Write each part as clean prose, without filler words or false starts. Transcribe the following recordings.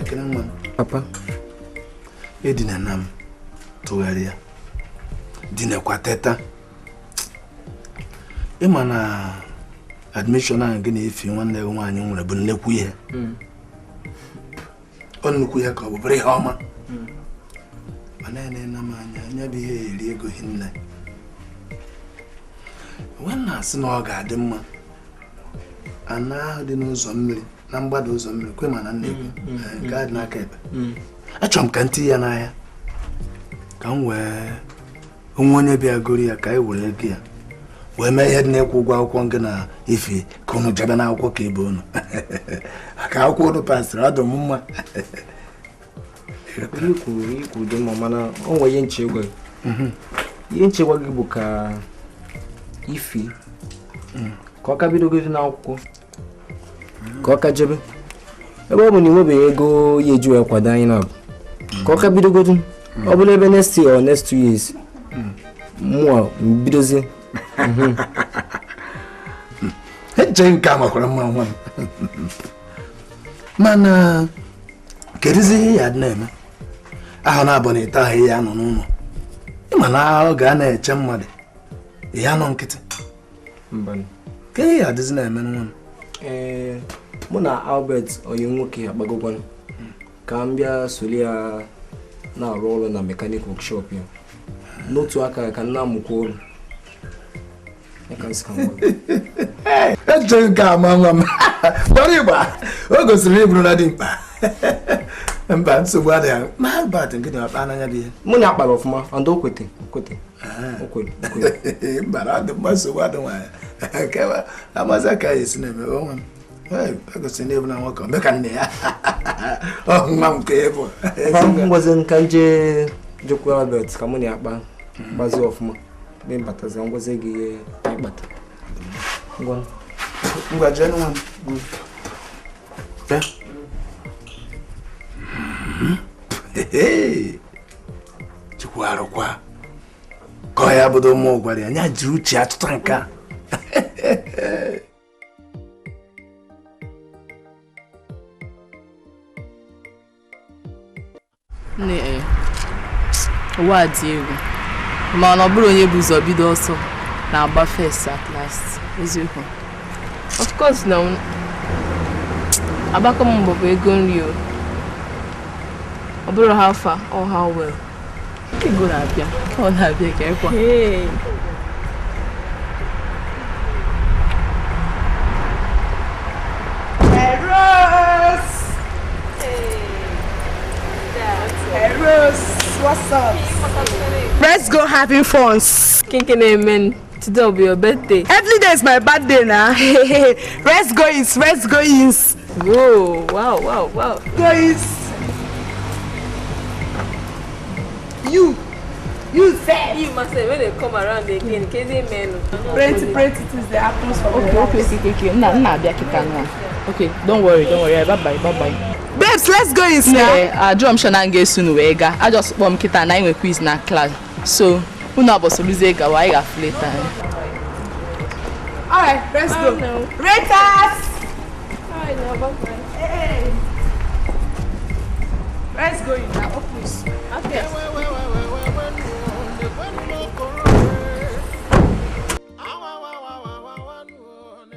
Ekene nwa m. Papa. Edina na m tụgharịa dinakwa teta. Ịma na admission ahụ gị na Ifi nwanne gị nwaanyị nwere bụ nnekwu ihe. Ọ nnukwu ihe ka ọ bụ bụrụ ihe ọma. Mana na-ene m anya anya bụ ihe eri ego hinne. Nwe na-asị na ọ ga-adị mma ana ahụ dị n'ụzọ mmiri na mgbada ụzọ mmiri kwe ma na nna ekwu nke a dị n'aka ekpe. Achọrọ m ka m tinye ya n'ahịa ka m wee onwe onye bịa goro ya ka anyị were ego ya wee mee ihe dị n'ịkwụ ụgwọ akwụkwọ gị na Ifi ka unu jebe n'akwụkwọ ka ibe unu maka akwụkwọ unu pasịrị ọ dị m mma. Ihe kwuru dị mma mana o nwere ihe nche gị. Ihe nchekwa gị bụ ka Ifi ka ọ ka bidogodi n'akwụkwọ ka ọ ka jebe ebe ọ bụ na ị nwebeghị ego ya eji wee kwado anyị na ka ọ ka bidogodu ọ bụrụ ebe next year or next 2 years mụa bidozie. Eche nke a makwara mma nwa m. Mana kedụzi ihe ya dị na-eme ahụ na-abụ na ite ahụ ya nọ n'ụlọ ịma na ọ ga na-eche mmadụ ya nọ nkịtị. Ka ihe ya adịzi na-eme nwa m. Ee, mụ na Albert onye nwoke agbagokwanụ ka m bịa soro ya na-arụ ọrụ na mechanic workshop ya n'otu aka ka m na-amụkwa ọrụ. Eche nke ama nwa m gbara ịgba o gosiri ịbụrụ na dị mkpa mba nsogbu adịghị ma Albert nke dị akpa n'anya dị ihe mụ na akpara ọfụma and o kwete kwete mba na adị mma nsogbu adị nwaanyị amasị ka ya esi na-eme onwe m e gosiri na ịbụ na nwoke ome ka nne ya ọ nwa m ka ịbụ ngwazi nka nje jekwa Albert ka mụ na ya akpa gbazie ọfụma mgbe mbatazi ngwazi gị ihe anyị kpata. Ngwa jee nwa m. Chukwu arụkwa ka ọ ya bụdo mmụọ gwara ya nya jiri uche atụta nke a. Nne ụwa dị egwu mana ọ bụrụ onye bụ ụzọ bido ọsọ na-agba first at last eziokwu. Of course na agbakọ m mbọ bụ ego nri o ọ bụrụ how far or how well ego na-abịa ọ na-abịa ka ekwa. What's up? Let's go having fun. Kinkin amen. Today will be your birthday. Every day is my birthday now. Let's go is, let's go is. Whoa, wow, wow, wow. Go is. You said. You must say when they come around again, Kezi men. Plenty things they happen for me. Okay. Na Okay, don't worry. Bye bye, bye bye. Babes, let's go in now. Yeah, I'm sure I'm going soon. I just want to get a quiz na class. So, we know about Soluze Gawa. I got later. All right, let's go. Rate us. All right, now bye bye. Hey. Let's go in now. Opus. Okay.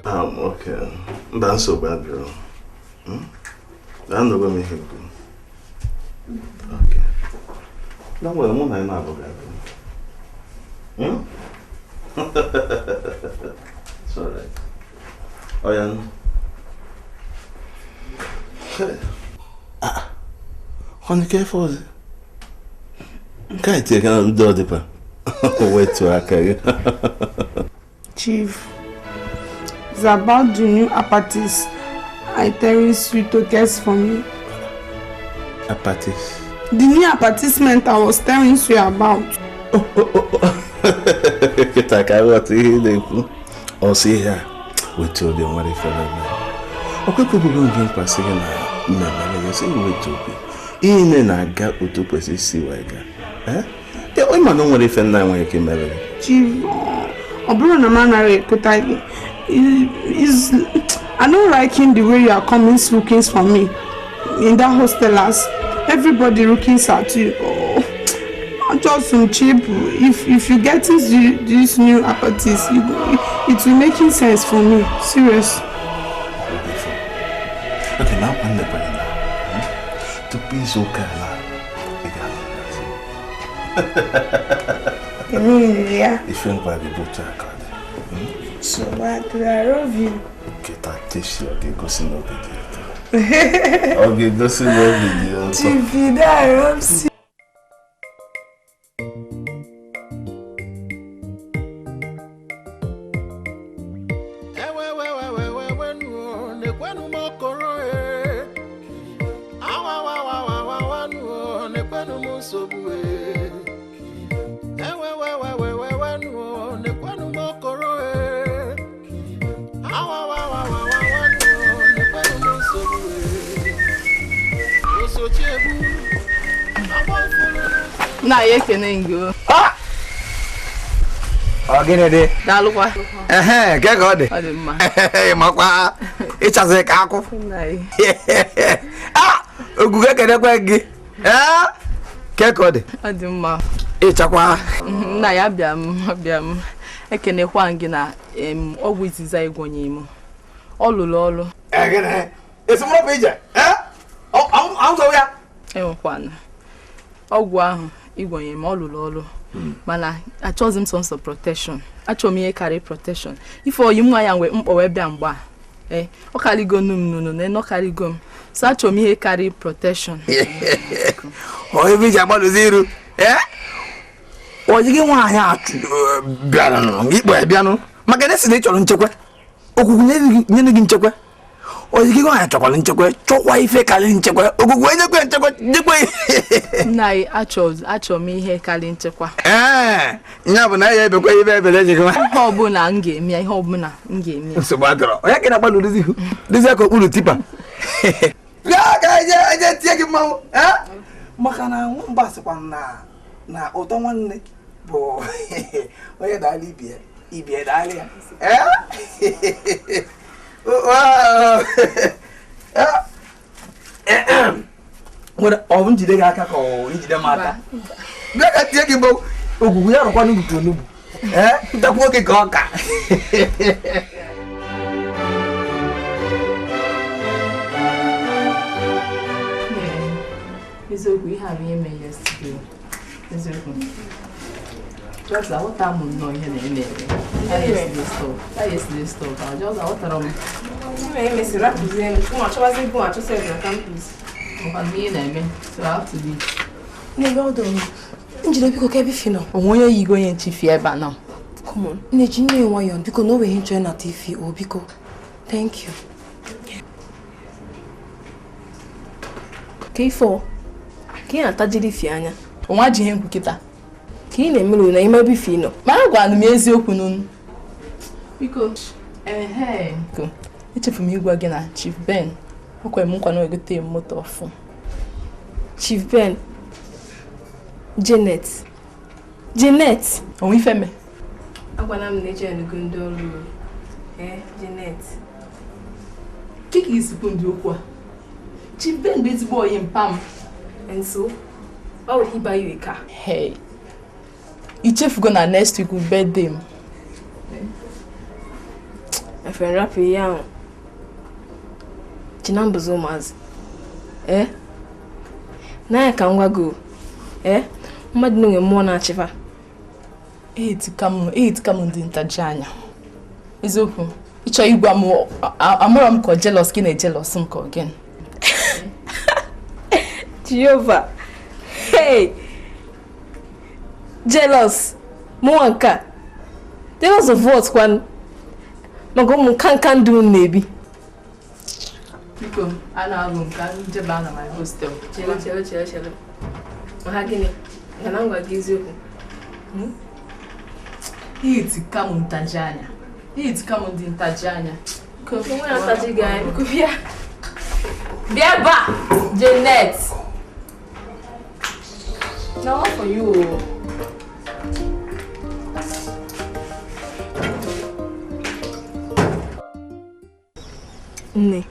Okay. That's so bad, girl. Hmm? I'm not going to make Okay. Don't worry, I'm not going to go. It's all right. Oh, yeah. Ah, honey, careful. Can't take another door, deeper. Wait to okay. Chief, it's about the new apatis. I tell you to get for me. Apatis? The new apartment I was telling you about. Oh. Get oh, see here. Wait till the one for them. Okay, people don't drink passing in a say wait to be. In and I got to see where I got. Eh? The only man don't want to when you came over. Chief, is I don't like him the way you are coming looking for me. in that hostelers. Everybody looking at you. Oh, not just some cheap. If you get this new apatis, it will making sense for me. Serious. Okay, now I'm not to be so kind. Yeah. If you want to go to So what do I love you? Get that tissue, okay, go see no video. Okay, go see no video. TV, I love you. Na ye kene ngo. Ah! Ọ gịnị dị? Daalụkwa. Ehe, ke ka ọ dị? Ọ dị mma. Makwa ịchazị ka akwụ. Ah! Oguge kenekwe gị. Eh? Ke ka ọ dị? Ọ dị mma. Ịchakwa. Nna ya abịa m. Ekenekwa gị na ọgwụ izizi anyị gwọnye m. Ọ lụrụ ọlụ. Eh gịnị? Esomọpụ ije? Eh? Ọ ọ ya. Enwekwana. Ọgwụ ahụ igwenye m ọ lụrụ ọlụ mana achọghịzi m sọnsọ protection, achọrọ m ihe karịa protection. Ife oyi nwa ya nwee mkpọ wee bịa mgba ọ karịgo nnu m nụnụ na ọ karịgo m, so achọrọ m ihe karịa protection. Ọ ebe iji agbalụzi iru oyi gị nwaanyị a bịara ikpo ya bịanụ maka na esi na ị chọrọ nchekwa, okwukwu nyere gị nchekwa. Oyi gị nwaanyị chọkwara nchekwa, chọkwa ife karịrị nchekwa, okwukwu enyekwe nchekwa nyekwe. Nna anyị achọrọ m ihe karịrị nchekwa. Ee, nya bụ na ya ebekwa ibe ebere ejikwa. Ihe ọbụla m ga-eme, ihe ọbụla m ga-eme. Nsogbu adọrọ. Onye ka na-agbalụ dozi ihu? Dozi aka okpuru tipa. Bịa ka eje tie gị mmanwụ. Maka na nwamba sịkwa na ụtọ nwanne bụ onye dala ibie, ibie dala ya. Nwere ọ bụ njide gị aka ka ọ ijide m aka. Bịa ka tie gị mbụ ogwugwu ya rụkwa n'ugwu onugbu. Ntakwuo gị ka ọ ka. Eziokwu ihe a bụ ihe mere yesterday. Eziokwu. Just aghọta m nnọọ ihe na-eme eme. That yesterday stop. Just aghọtara m. Ihe na-eme. So I have to leave. Nne, well done. Njide biko ka ebe ifi nọ. Onwe onye yigo onye nchifi ebe a nọ. Come on. Nne, ji nne nwayọọ biko na o nweghị nchọ na TV o biko. Thank you. Ka ife ọ? Ka ị na-atajiri ifi anya? Onwa ji ihe nkwu kịta. Ka ị na-emere na ime ebe ifi nọ. Ma agwara m eziokwu n'unu. Biko, ehe. Echefu m ịgwa gị na Chief Ben o kwere m nkwa na egote m moto ọfụ. Chief Ben, Janet, Janet. Onwe ife me? Agwana m na eje enugo ndị ọrụ. Janet. Kika isikwu ndị okwu a. Chief Ben bụ ezigbo oyi mpa m. And so, why would he buy you a car? Hey. Ichefugo na next week will birthday m. My friend, rapụ ihe ahụ. Chinambuzo ụmụazị. N'anya ka m gwa gị. Mmadụ na-enwe mmụọ na-achịfa. Ehetika m ndị ntaji anya. Eziokwu, ịchọ ịgwa m amụrọ m ka jealous gị na-ejealous m ka ọ gịnị. Jehovah. Hey! Jealous. Mụnwa nke a. Jealous of what kwan? Maka ụmụ nka ndụ m na-ebi. Biko, a na-alụ m ka njebe na my hostel. Chere. Ma ha gịnị? Ga na ngwa gị eziokwu. Ihetika m ntaji anya. Ihetika m ndị ntaji anya. Onwe na-ataji gị anya, biko bịa. Bịa ebe a, Janet. Now what for you? Nne,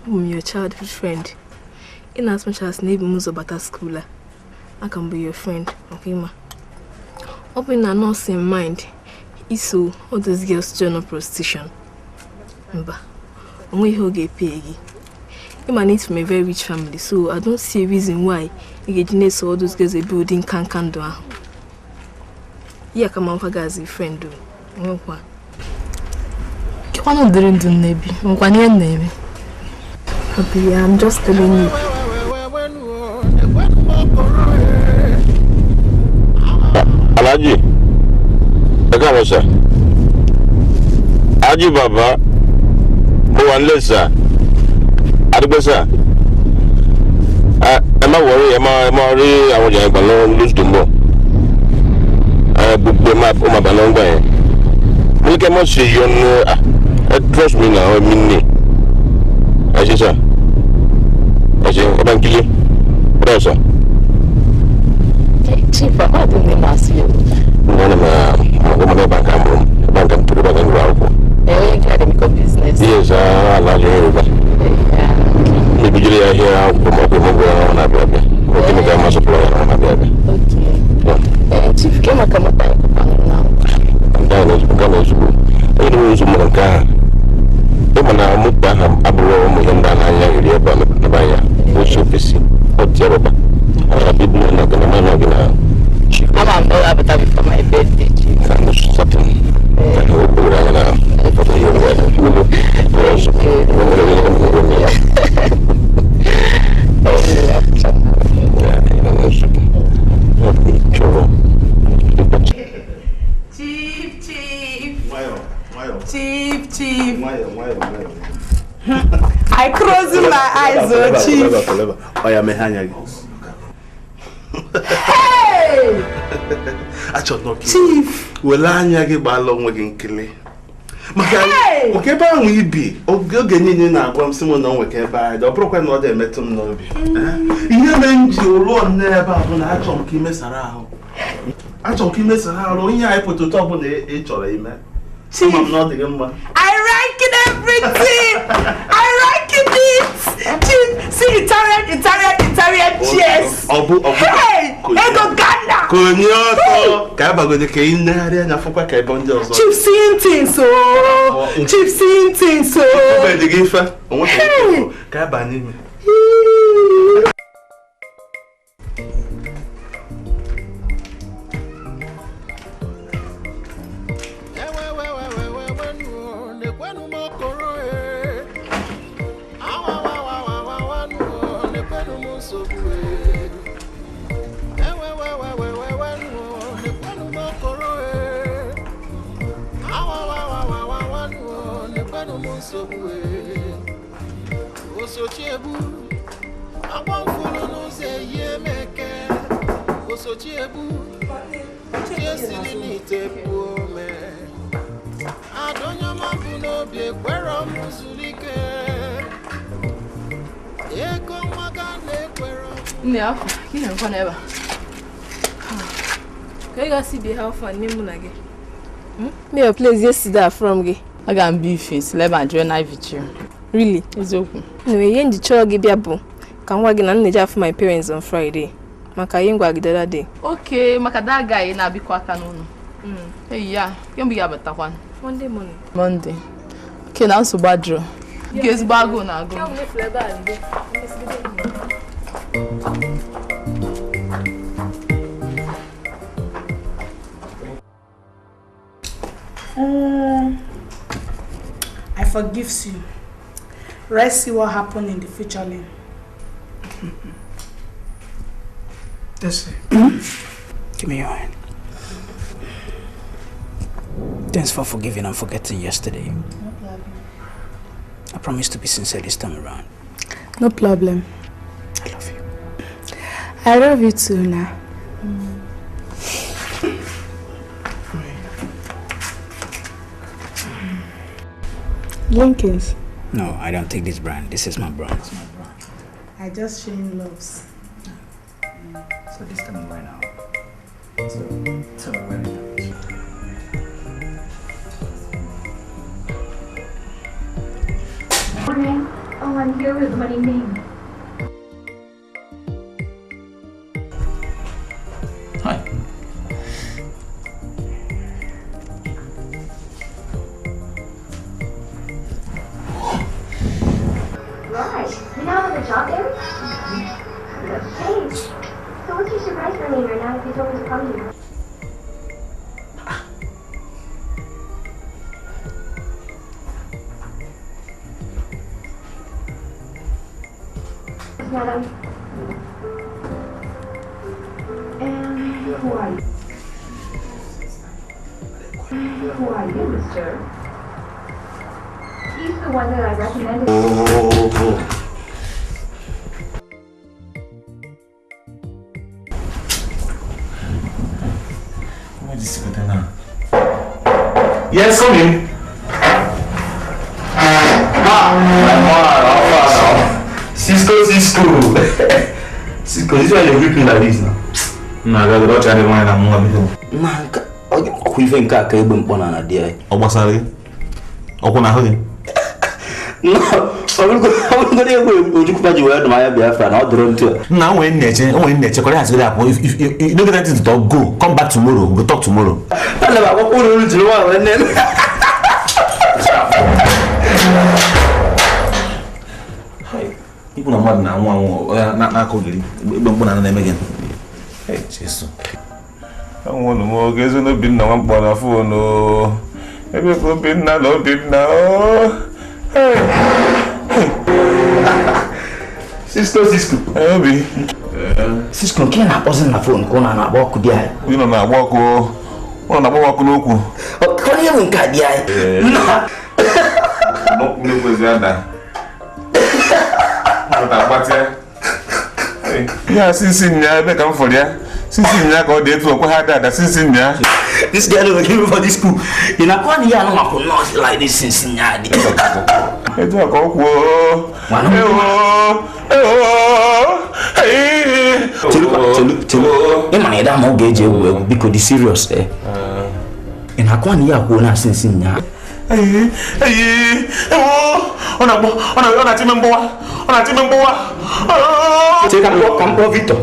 I'm your childhood friend. In as much as na ebu m ụzọ bata school a, I can be your friend, okay ma? Ọ bụ na nọọsụ in mind iso all those girls join prostitution. Mba, onwe ihe ọ ga-epe gị. Ịma na it's from a very rich family, so I don't see a reason why ị ga-eji na-eso all those girls ebi ụdị nka nka ndụ ahụ. Ya ka ma nkwa gị as a friend o, nwekwa. Kekwanụ ụdịrị ndụ m na-ebi, nwekwana ihe m na-eme. Abi, I'm just telling you. Alhaji, ẹ káàbọ̀ sà. Alhaji bàbá, mo wà nílé sà. Adúgbò sà. Ẹ má wọrí, ẹ má rí àwọn ọjà ìgbà lọ́wọ́ lóṣù tó ń bọ̀. Ẹ gbogbo ẹ má ó má bà lọ́wọ́ gbà yẹn. Mo ní kẹ́ ẹ má ṣe yọnu, ẹ trust me now, èmi nì. Ẹ ṣe sà. Ẹ ṣe ẹ bá ń kílé. Ó dà sà. Chief, amadị m na-asị ya. Nwanne m ọmọdé banka mụrụ m, banka m tụrụ banka m gụrụ akwụkwọ. Ee, onye nke a business. Yes, ala Yoruba. Ebijiri ya ahịa akwụkwọ ma ọ bụ ụgwọ ya na-abịa abịa. Oke mega ma sọpụrụ ya na-abịa abịa. Okay. Chief, ke maka mata ya kwanụ na. Nke a na-ezugbo. Onye na-enwe nsogbu maka nke ahụ. Ịma na moto ahụ abụrụ ụmụ ihe ndị a na-anya iri ebe a na anya. Osi ofesi, ọ dị rọba. Ọ na-abịa ibu na gị na mana gị na Chief. Ama m na ọ ga-abata before my birthday, Chief. I'm certain. Chief, Chief. Chief, Chief. I close my eyes, oh, Chief. Hey! Chief. Wele anya gị gbala onwe gị nkele. Maka ebe ahụ ibi oge niile na-agwa m sị m na o nweka ebe anyị dị, ọ bụrụkwa na ọ dị-emetụ m n'obi. Ihe mere m ji ụlọ nne ebe a bụ na achọrọ m ka imesara ahụ. Achọrọ m ka imesara ahụ ihe anyị pụta ụtọ ọbụla ị chọrọ ime. Chief, Ama m na ọ dị gị mma. I like it everything. I like it. Chief, see Italian, Italian, Italian cheers. Hey, ego Ghana. Konye ọtọ ka abagode ka ị negharị anya fụkwa ka ebe ndị ọzọ. Chief seeing things, oh. Chief seeing things, oh. Ebe dị gị ife, o nweghị ka aba n'ime. Nne afọ, gị na-ekwa n'ebe a. Ka ị ga-asị bi how far nne mụ na gị? Me your place yesterday from gị. Aga m bi ife si lebe and join Ivy. Really? Eziokwu. Anyway, ihe nji chọrọ gị bịa bụ ka m gwa gị na m na-eje afụ my parents on Friday. Maka ihe ngwa gị the other day. Okay, maka that guy na-abịkwa aka n'ụlọ. Eyi ya, kemgbe ị ga-abatakwa? Monday morning. Monday. Okay, na nsogbu adịrọ. Nke ezigbo agụụ na-agụ. I forgive you. Let's see what happened in the future, Lynn. This. Give me your hand. Thanks for forgiving and forgetting yesterday. No problem. I promise to be sincere this time around. No problem. I love you. I love you too now. Lincoln's. No, I don't take this brand. This is my brand. I just shame loves. So this time right now. So tell me where it is. Morning. Oh, I'm here with Money Ming. building right now. He told me to come to you. Madam. And who are you? Who are you, mister? He's the one that I recommended. Oh. Where is this now? Yes, come in. Ah, my man, Cisco. Cisco, this one you whip me like this now. Nah, I don't try to find a woman. Nah, I even can't even born an idea. Oh, what's that? Oh, no, I'm going to go to my Biafra, not drone too. Now, when nature, if you don't get anything to talk, go. Come back tomorrow. We'll talk tomorrow. I never want to do and then. People are mad now. Not again. Hey, Jesus. I want to more. There's no bin now. I'm on phone. No, maybe go bin now. No bin now. Hey, Cisco. Hey, Obi. Cisco, can I pause on the phone? Go on and walk there. You know, I walk. Oh, I walk. No, oh, can you even get there? No. No, no, yeah, since in there, come for ya. Since in there, go there to a since in there. This girl over here for this school. You know, one year no not like this since in there. Because serious, eh? In a 1 year, since in there. Hey, oh, on a Come, Victor.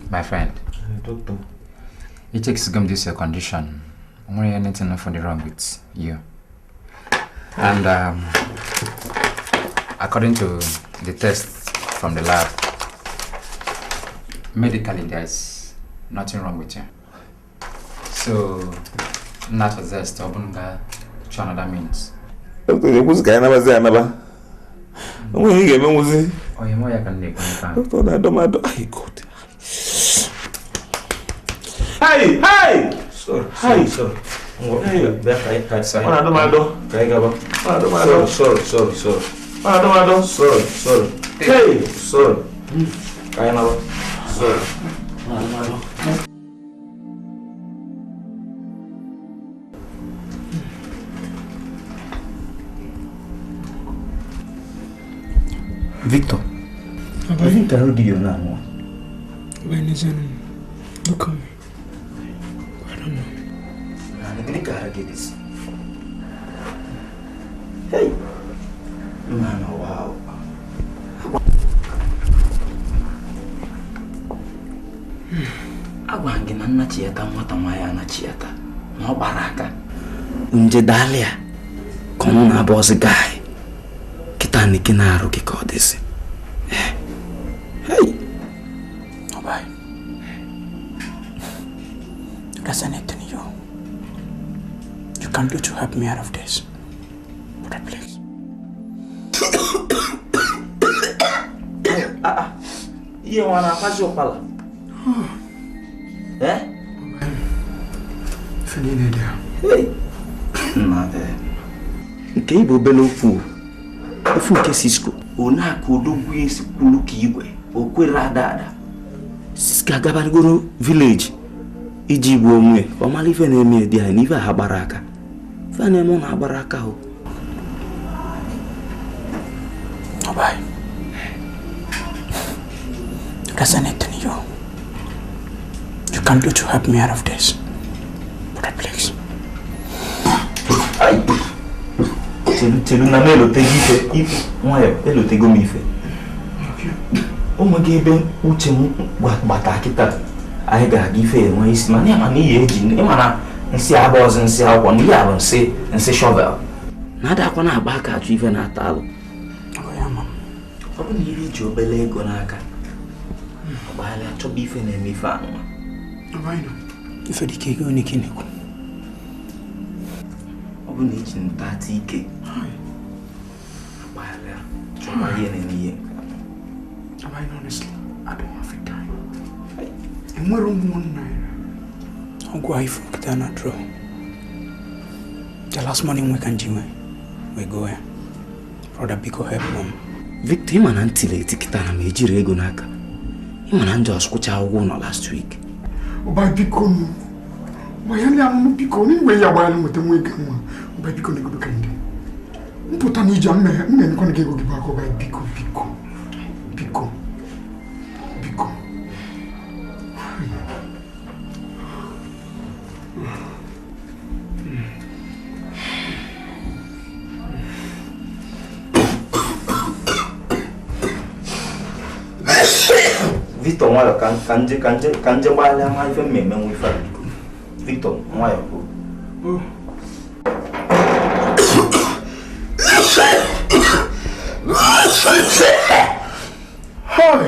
My friend, Doctor, it takes gum this your condition. Only anything for the wrong with you. And according to the test from the lab, medically there's nothing wrong with you. So, not possessed or bunga to another means. Doctor, you must get another. Oh, you know you can make Doctor, I don't God. Hey, hey! Sorry, hey. Sorry. Hey. Sorry. Sorry. Sorry. Hey, sorry. Sorry. Victor, I think I already you now. When is it? Look at me. I don't know. I get this. Hey, man, wow. Agwa gị na nna chiata nwata nwa ya na chiata na ọ gbara aka. Nje dalia ka ọ na abọzi guy. Kita niki na arụ gị ka ọ dịzi. Hey. Oh, bye. That's anything you. You can do to help me out of this. Brother, please. Ihe nwa na-akwazi ụkpala. Eh? Ife niile dị ahụ. Nke ịbụ obere okwu ofu nke Cisco onye aka odogwu esi kwulu ka igwe o kwere ada ada Cisco agabarigoro village iji gbuo onwe ka ọ mara ife na-eme dị anyị na ife ha gbara aka ife na-eme ọ na-agbara aka hụ. Bye. There's anything you can do to help me out of this. Brother, please. Chelu na m elotego ife nwayọ elotego m ife. O nweghị ebe uche m gbata kịta anyị ga-aga ife enwe isi mana ịma na ihe eji ịma na nsị agba ọzọ nsị akwụkwọ na ihe a bụ nsị shọvel na-ada akwa na-agba aka achụ ife na-ata alụ. Ọ bụ na ihe iji obele ego n'aka ọgbaghara achọba ife na-eme ife anụma. Ife dị ka ego ole ka ị na-ekwu? Ọ bụ na iji ntatị ike ọgbaghara chọba ihe na-eme ihe nke anụ. Honestly, I don't have a dime. Enwere m 1 naira. Ọgwụ a ife kịta na draw. The last money nwe ka nji nwe we go ya. Brother, biko help m. Victor, ịma na ntịle eti kịta na m ejiri ego n'aka. Ịma na ndị ọsụkwụcha ụgwọ ụlọ last week. Ọba biko nụ. Ọba ya ndị anụnụ biko n'igwe ya gbara nweta nwa ego nwa. Ọba biko na ego ka ndị. Mpụta na ije mme emekọ na ego gị bụ aka ọba biko biko. Biko. Biko. Victor nwayọ ka nje gbalịa nwa ife mmemme nwa ife a biko. Victor nwayọ kwuo. Hi.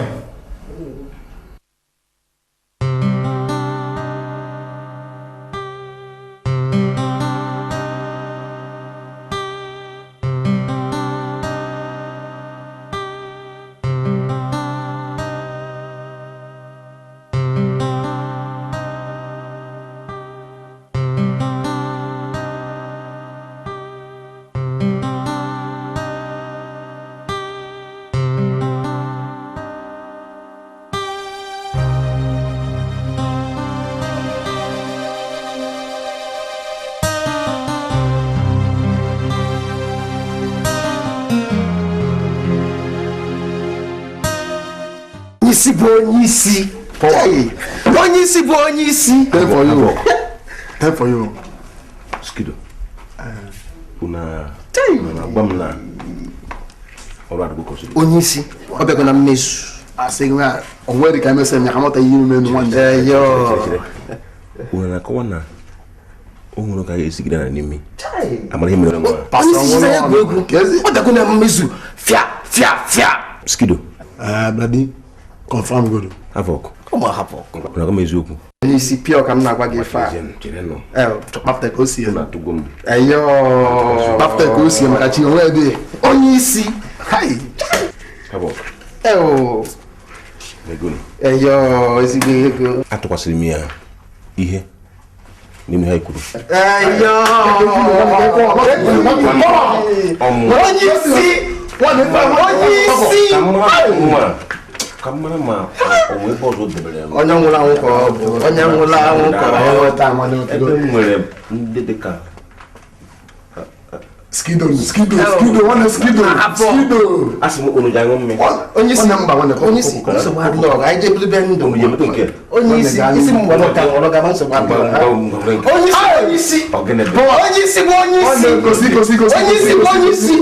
Isi bụ onye isi. Onye isi bụ onye isi. Time for you. Time for you. Skido. Una gwa m na ọrụ adịgo kọsịrị. Onye isi ọ bịago na mmezu. Asị gị na o nwere ka emesịrị m ya ka mụta ihe ime nwanne. Una na-akọwa na o nwere ka ga-esigide na n'imi. Amara ihe mere nwa. Onye isi ya egwu egwu. Ọ bịago na mmezu. Fịa fịa fịa. Skido. Brady. Confirm good. Havok. Come on, Havok. Una kama eziokwu. Onye isi pure ka m na-agwa gị ife a. Chere nọ. Kpafta ka o si Na tugom. Eyo. Kpafta ka o si maka chi onwe ebe. Onye isi. Hai. Havok. Eyo. Ego. Eyo, ezigbo ego. Atụkwasịrị m ya ihe n'ime ha kwuru. Eyo. Onye isi. Onye isi. Ka mara ma o nwee ebe ọzọ debere ya. Onye nwụrụ anwụ ka ọ bụ. Onye nwụrụ anwụ ka ọ bụ. Ebe m nwere ndị dị ka Skido, skido, skido, nwanne skido, skido. Asị m unu ji aṅụ mmiri. Onye isi onye isi nsogbu adịrọ anyị jee buru ndụ. Onye isi isi m gwara ka nwụrụ gaba nsogbu adịrọ. Onye isi onye isi onye isi bụ onye isi. Gosi gosi gosi. Onye isi bụ onye isi.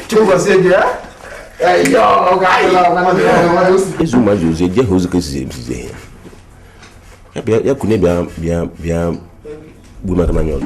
Chukwu gozie gị ha. Ezu ma ozi eje ha ozi ka esi esizi ya. Ya kune bịa bịa bịa gbuo maka n'anya ọzọ.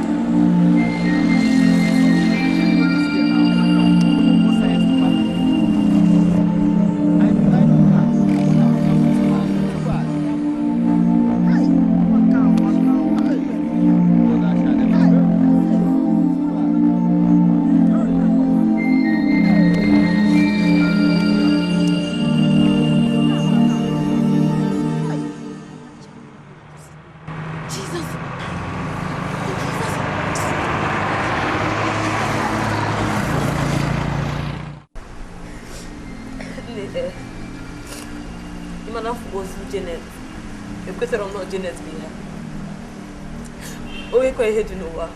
Janet. Ekwetara m na Janet bụ ihe. O nwekwa ihe dị n'ụwa.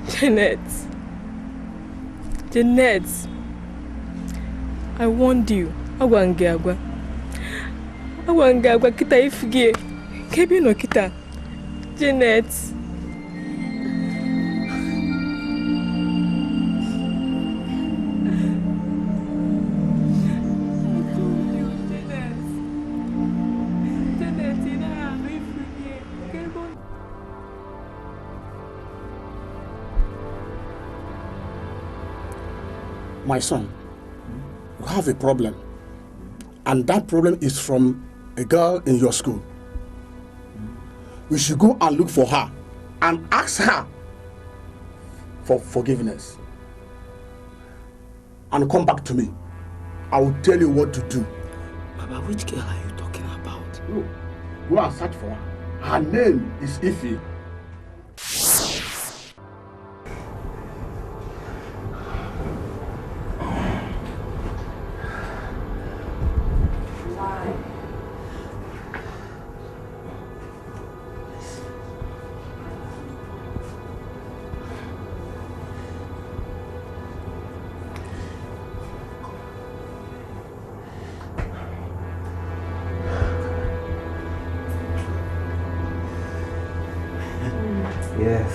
Janet. Janet. I warned you. Agwa m gị agwa. Agwa m gị agwa kịta ifu gị. Ka ebe ị nọ kịta. Janet. My son, you have a problem, and that problem is from a girl in your school. We should go and look for her and ask her for forgiveness. And come back to me. I will tell you what to do. Baba, which girl are you talking about? Look, go and search for her. Her name is Ife. Yes.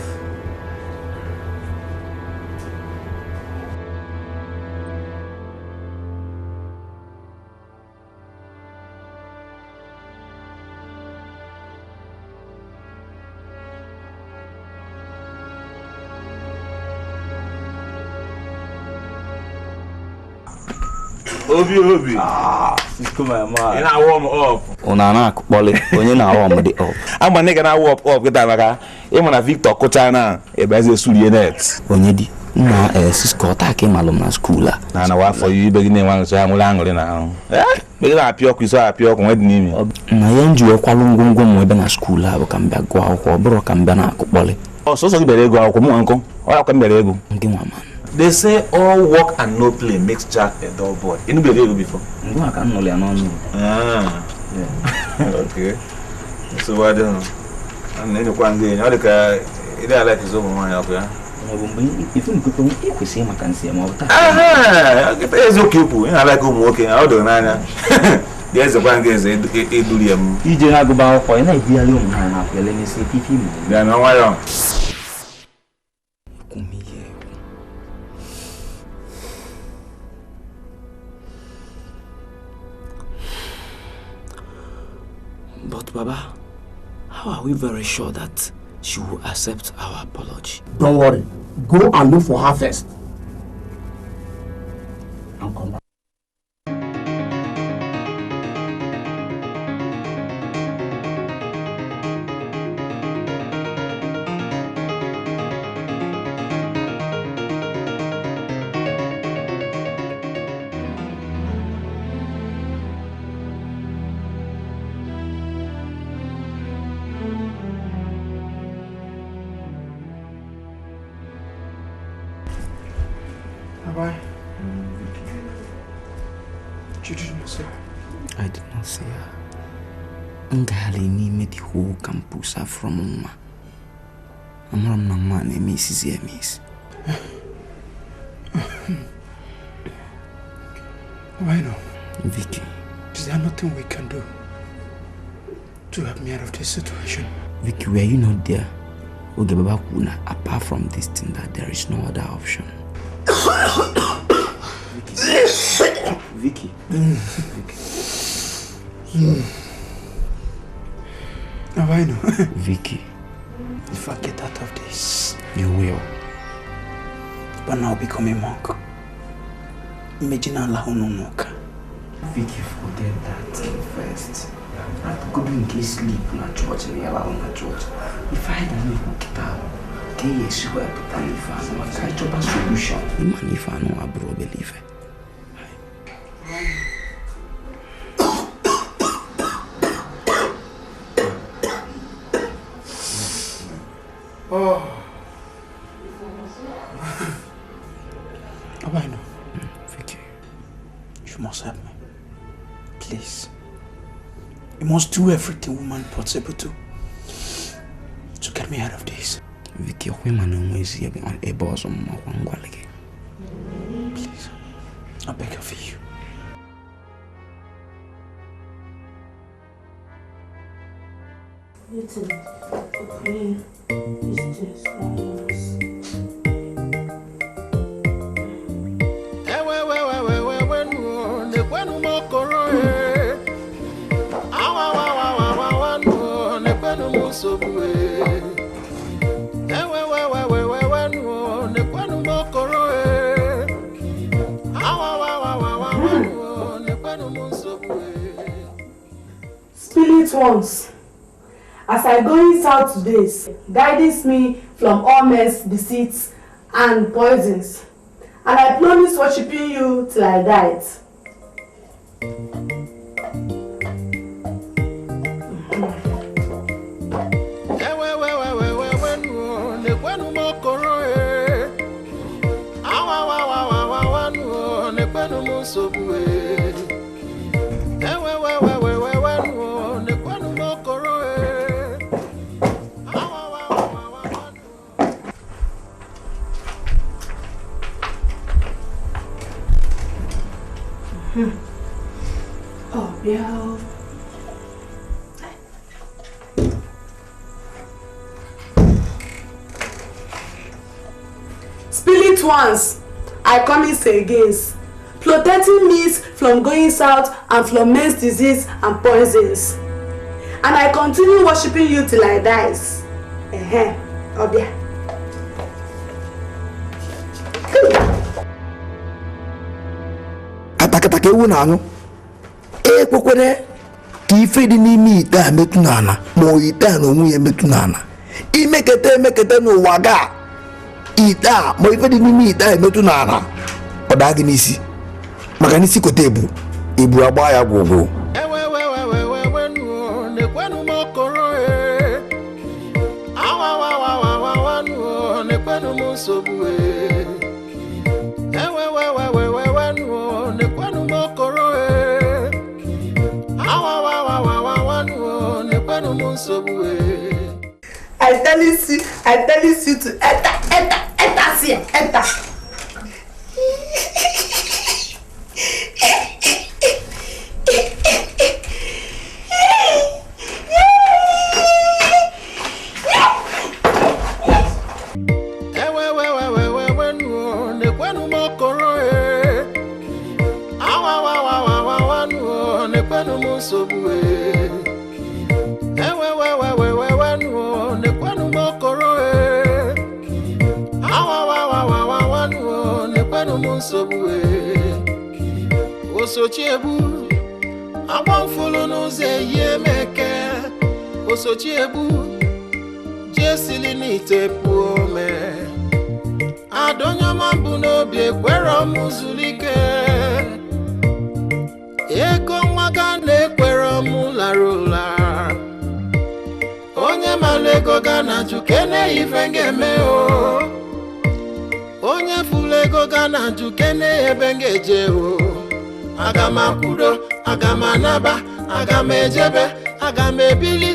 Obi Obi. Cisco my man. Ị na-warm up. Una na-akpọli onye na-warm dị up. Ama na ị ga na-warm up kịta maka ịma na Victor kụcha na ebe eze surie net. Onye dị nna Cisco ọta ka ịmalụ m na skuul a. Na na wafọ ya ibe gị na-enwe aṅụrị aṅụrị aṅụrị na ahụ. Ibe gị na-apịa ọkụ iso apịa ọkụ nwee dị n'ime. Na ya nji wekwalụ ngwongwo m ebe na skuul a bụ ka m bịa gụọ akwụkwọ ọ bụrụ ka m bịa na-akụkpọlị. Ọsọsọ gị bịara ego akwụkwọ mụ nwa nkụ ọ ya kwa m bịara ego. Ndị nwa man. They say all work and no play makes Jack a dull boy. You know before? I can't know. Ah, yeah. Okay. So why don't? And then you can't get. You like like his own money, okay? If you go to see my can see more. Ah, it's okay. You like home working. I don't know. There's a one there's a William. You do not go back for an idea. Let me see if you. Yeah, no, why don't? But Baba, how are we very sure that she will accept our apology? Don't worry. Go and look for her first. And come back. Bye. You didn't see her. I did not see her. Ngali n'ime the whole campus from nwa. Amara m na nwa na-eme isizi eme isi. Why no? Vicky. Is there nothing we can do to help me out of this situation? Vicky, were you not there? Oge Baba kwuru na apart from this thing that there is no other option. Vicky. Vicky. Now I know. Vicky. If I get out of this, you will. But now become a monk. Imagine Allah no monk. Vicky, forget that first. I couldn't get sleep in a church and allow in a church. If I don't get out, they swear to if I know I can't solution. The man if I know I bro believe. Oh. Abino. Vicky, you must help me. Please. You must do everything woman possible to get me out of this. Vicky, women ebe ọzọ mmakwa ngwale gị. Please, I beg of you. Little, okay, this is Spirit ones, as I go inside today, guidance me from all men's deceits and poisons, and I promise worshiping you till I die. Oh, yeah. Spirit ones, I come in against, protecting me from going south and from men's disease and poisons. And I continue worshiping you till I die. Obia. Katakata ka ewu na-anyụ ekwekwere ka ife dị n'ime ite a metụ n'ala ma ọ ite a na onwe ya metụ n'ala imekete emekete n'ụwa ga ite a ma ife dị n'ime ite a emetụ n'ala ọ daa gị n'isi maka n'isi kote ebu ebu agba ya gwụgwụ. I tell you to enter, enter, enter, see, enter. Osochiebu agbamfulu n'ụzọ eyi emeke Osochiebu jesili n'ite pụọ ome adonyoma bụ n'obi ekwere m zulike ego nwa ga na-ekwere m lara ụla onye mara ego ga na jụ kene ife ga-eme o onye fụrụ ego ga na jụ kene ebe ga-eje o aga m akwudo, aga m anaba, aga m ejebe, aga m ebili.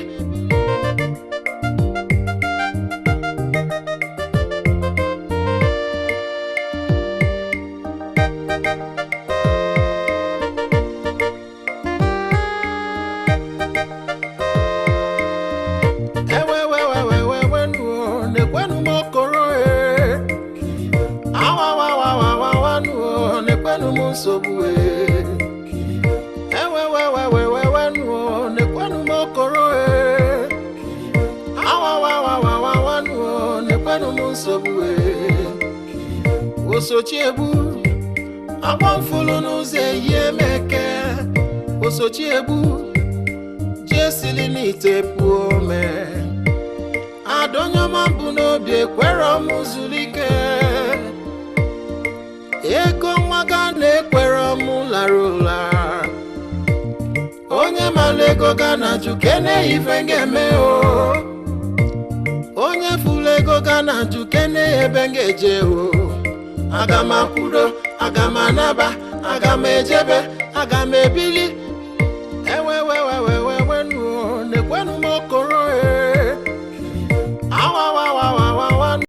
Osochiebu agbamfulu n'ụzọ eyi emeke Osochiebu jesili n'ite pụọ ome adonyoma bụ n'obi ekwere m zulike ego nwa ga na-ekwere m lara ụla onye mara ego ga na jụ kene ife ga-eme o onye fụrụ ego ga na jụ kene ebe ga-eje o aga m akwudo, aga m anaba, aga m ejebe, aga m ebili.